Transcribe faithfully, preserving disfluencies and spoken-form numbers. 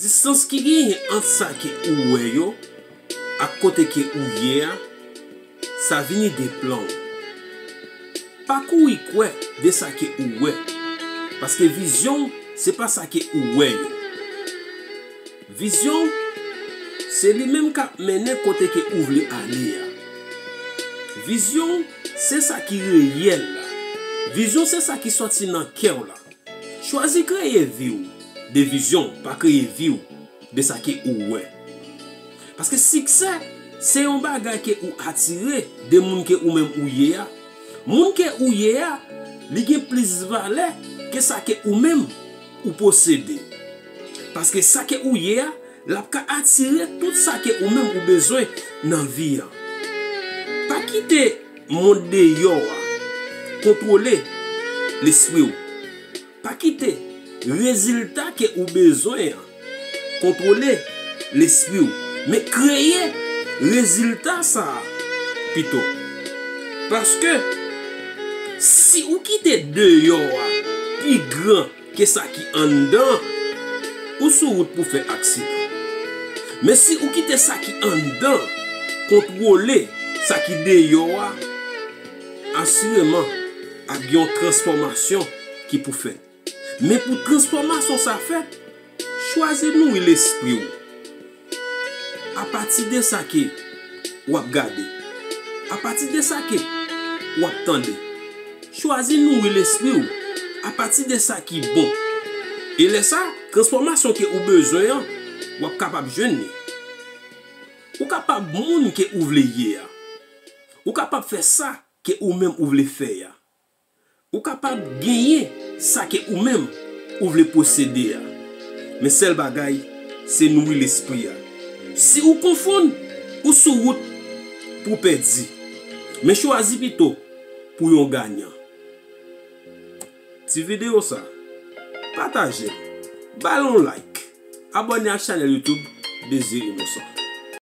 Distans ki genyen ant sa ke ou wè yo ak kote ke ou ye a, sa vini de plan w. Pa kouri kwè de sa ke ou wè, paske vizyon w se pa sa ke ou wè yo. Vizyon w se li menm k ap mennen kote ke ou vle ale a. Vizyon w se sa ki reyèl la. Vizyon se sa ki sòti nan kè w la. Chwazi kreye vi w de vizyon, pa kreye vi w de sa ke ou wè. Paske siksè se yon bagay ke ou atire de moun ke ou menm ou ye a. Moun ke ou ye a, li gen plis valè ke sa ke ou menm ou posede. Paske sa ke ou ye a, l ap ka atire tout sa ke ou menm ou bezwen nan vi an. Pa kite mond deyò a kontwole lespri w. Pa kite rezilta ke ou bezwen an kontwole lespri w, men kreye rezilta sa a pito. Paske si ou kite deyò a pi gran ke sa ki anndan, ou sou wout pou fè aksidan. Men si ou kite sa ki anndan kontwole sa ki deyò a, asireman ap gen yon transfòmasyon ki pou fèt. Men pou transfòmasyon sa fèt, chwazi nouri lespri w apati de sa ke w ap gade, apati de sa ke w ap tande. Chwazi nouri lespri w apati de sa ki bon. E lè sa, transfòmasyon ke ou bezwen an, w ap kapab jwenn li. Ou kapab moun ke ou vle ye a. Ou kapab fè sa ke ou menm ou vle fè a. Ou kapab genyen sa ke ou menm ou vle posede a. Men sèl bagay, se nouri lespri a. Si ou konfonn, ou sou wout pou pèdi. Men chwazi pito pou yon ganyan. Ti videyo sa, pataje l, ba l yon like, abòne ak chanèl YouTube Désir Innocent.